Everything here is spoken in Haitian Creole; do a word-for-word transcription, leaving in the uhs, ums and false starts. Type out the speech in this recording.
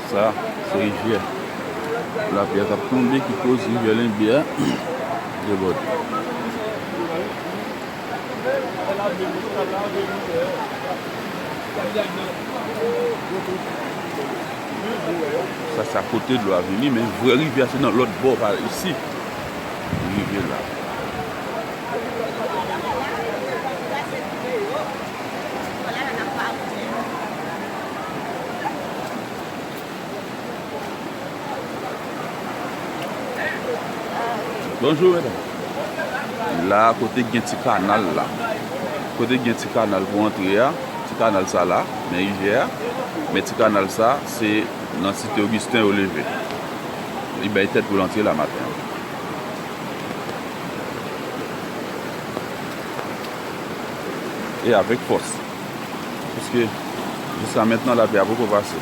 Sa, se rivyè. Lapli a t ap tonbe ki koz rivyè Lenbe a debòde. Sa, se a kote dlo a vini, men vrè rivyè a se nan lòt bò, pa isi. Rive la. Bonjou, medam. La, kote gen ti kanal la. Kote gen ti kanal pou antre a, ti kanal sa la, men rivyè a, men ti kanal sa, se nan Site Ogisten yo leve. Li bay tèt pou l antre la maten an. E avèk fòs. Piske jiska mentnan, lapli a poko pase.